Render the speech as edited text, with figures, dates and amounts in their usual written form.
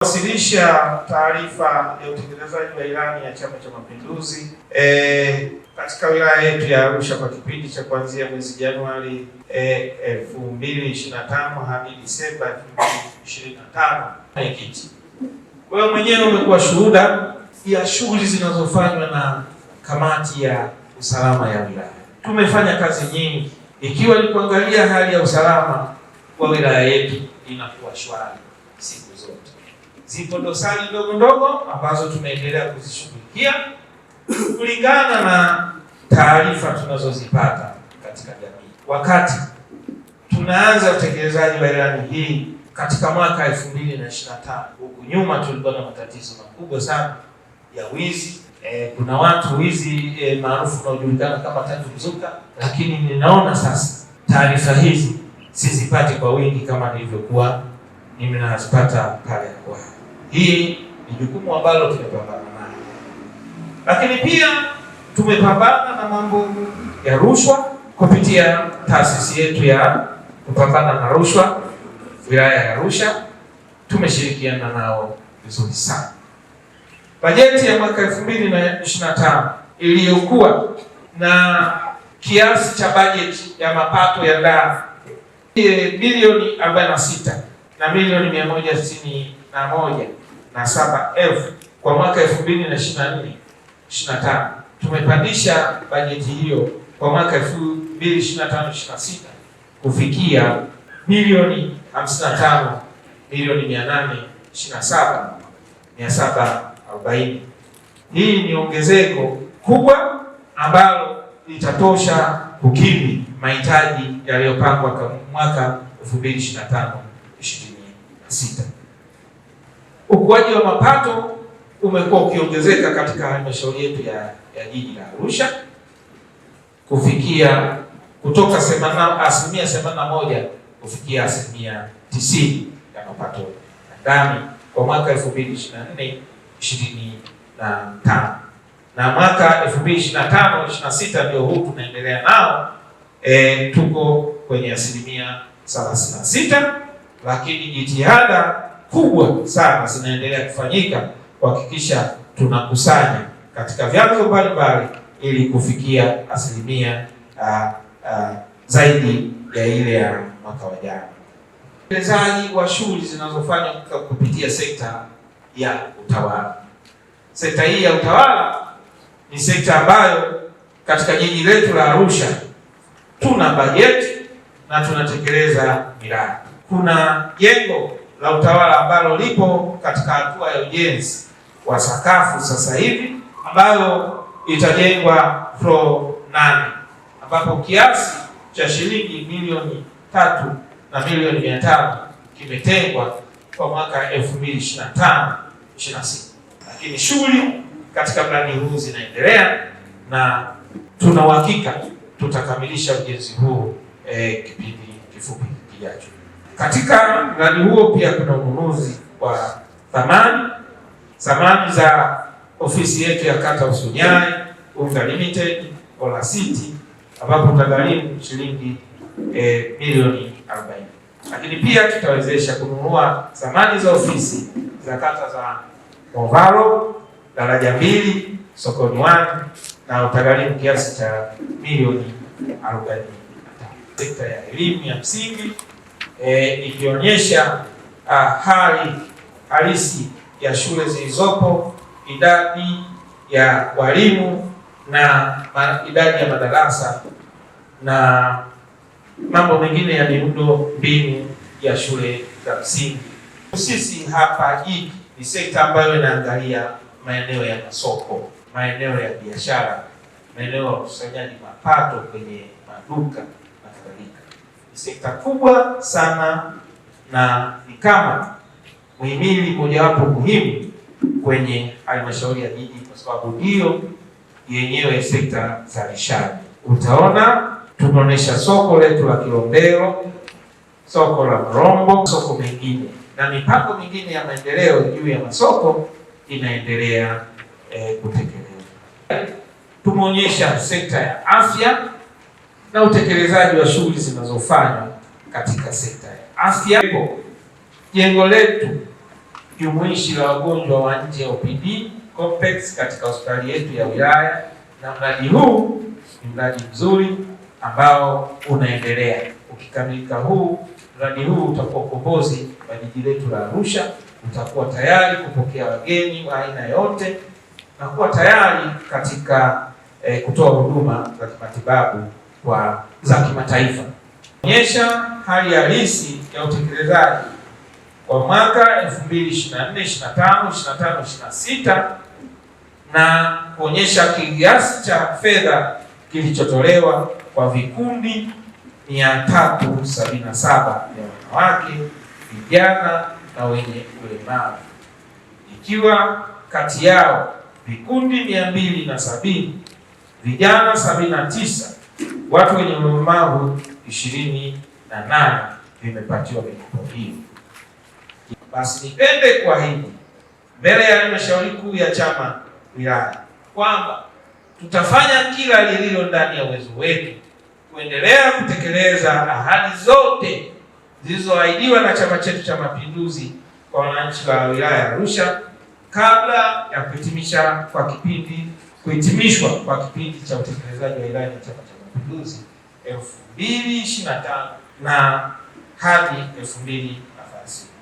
Wasilisha taarifa ya utekelezaji wa ilani ya Chama cha Mapinduzi katika wilaya yetu ya Arusha kwa kipindi cha kuanzia mwezi Januari 2025 hadi Disemba 2025. Mwenyekiti, wewe mwenyewe umekuwa shuhuda ya shughuli zinazofanywa na kamati ya usalama ya wilaya. Tumefanya kazi nyingi, ikiwa ni kuangalia hali ya usalama wa wilaya yetu inakuwa shwari siku zote. Zipo dosari ndogo ndogo ambazo tumeendelea kuzishughulikia kulingana na taarifa tunazozipata katika jamii. Wakati tunaanza utekelezaji wa ilani hii katika mwaka 2025, huku nyuma tulikuwa na matatizo makubwa sana ya wizi. Kuna watu wizi maarufu unaojulikana kama tatu mzuka, lakini ninaona sasa taarifa hizi sizipati kwa wingi kama nilivyokuwa ninazipata pale awali. Hii ni jukumu ambalo tumepambana nayo, lakini pia tumepambana na mambo ya rushwa kupitia taasisi yetu ya kupambana na rushwa wilaya ya Arusha. Tumeshirikiana nao vizuri sana. Bajeti ya mwaka 2025 iliyokuwa na kiasi cha bajeti ya mapato ya ndani bilioni 46 na milioni 161 na 7 elfu kwa mwaka 2024 25, tumepandisha bajeti hiyo kwa mwaka 2025 26 kufikia bilioni 55 milioni 827 740. Hii ni ongezeko kubwa ambalo litatosha kukidhi mahitaji yaliyopangwa kwa mwaka 2025 26. Ukuaji wa mapato umekuwa ukiongezeka katika halmashauri yetu ya jiji la Arusha kufikia kutoka asilimia 81 kufikia asilimia 90 ya mapato ya ndani kwa mwaka 2024 25, na mwaka 2025 26 ndio huu tunaendelea nao, tuko kwenye asilimia 36, lakini jitihada kubwa sana zinaendelea kufanyika kuhakikisha tunakusanya katika vyanzo mbalimbali ili kufikia asilimia zaidi ya ile ya mwaka wa jana. Utekelezaji wa shughuli zinazofanywa kupitia sekta ya utawala. Sekta hii ya utawala ni sekta ambayo katika jiji letu la Arusha tuna bajeti na tunatekeleza miradi. Kuna jengo la utawala ambalo lipo katika hatua ya ujenzi wa sakafu sasa hivi ambayo itajengwa floor 8 ambapo kiasi cha shilingi milioni 3 na milioni 500 kimetengwa kwa mwaka 2025 26. Lakini shughuli katika mradi huu zinaendelea na tuna uhakika tutakamilisha ujenzi huu kipindi kifupi kijacho. Katika mradi huo pia kuna ununuzi wa thamani za ofisi yetu ya kata Usunyai Unga Limited Ola City, ambapo utagharimu shilingi milioni 40. Lakini pia tutawezesha kununua samani za ofisi za kata za Movaro, daraja 2, Sokoni 1 na utagharimu kiasi cha milioni 45. Sekta ya elimu ya msingi ikionyesha hali halisi ya shule zilizopo, idadi ya walimu na idadi ya madarasa na mambo mengine ya miundo mbinu ya shule za msingi. Sisi hapa jiji ni sekta ambayo inaangalia maeneo ya masoko, maeneo ya biashara, maeneo ya ukusanyaji mapato kwenye maduka na kadhalika. Ni sekta kubwa sana na ni kama muhimili mojawapo muhimu kwenye halmashauri ya jiji, kwa sababu ndiyo yenyewe sekta zalishaji. Utaona tumeonyesha soko letu la Kilombero, soko la Mrombo, soko mengine na mipango mingine ya maendeleo juu ya masoko inaendelea kutekelezwa. Tumeonyesha sekta ya afya na utekelezaji wa shughuli zinazofanywa katika sekta ya afya. Jengo letu jumuishi la wagonjwa wa nje ya OPD complex katika hospitali yetu ya wilaya, na mradi huu ni mradi mzuri ambao unaendelea. Ukikamilika huu mradi huu utakuwa ukombozi wa jiji letu la Arusha, utakuwa tayari kupokea wageni wa aina yote na kuwa tayari katika kutoa huduma za kimatibabu kwa za kimataifa. Onyesha hali halisi ya utekelezaji kwa mwaka 2024, 25, 25, 26 na kuonyesha kiasi cha fedha kilichotolewa kwa vikundi 377 vya wanawake, vijana na wenye ulemavu, ikiwa kati yao vikundi 270, vijana 79, watu wenye ulemavu 28 vimepatiwa mikopo hiyo. Basi nipende kuahidi mbele ya halmashauri kuu ya chama wilaya kwamba tutafanya kila lililo ndani ya uwezo wetu kuendelea kutekeleza ahadi zote zilizoahidiwa na chama chetu cha Mapinduzi kwa wananchi wa wilaya ya Arusha kabla ya kuhitimishwa kwa kipindi cha utekelezaji wa ilani ya Chama cha Mapinduzi 2025 na hadi 2030.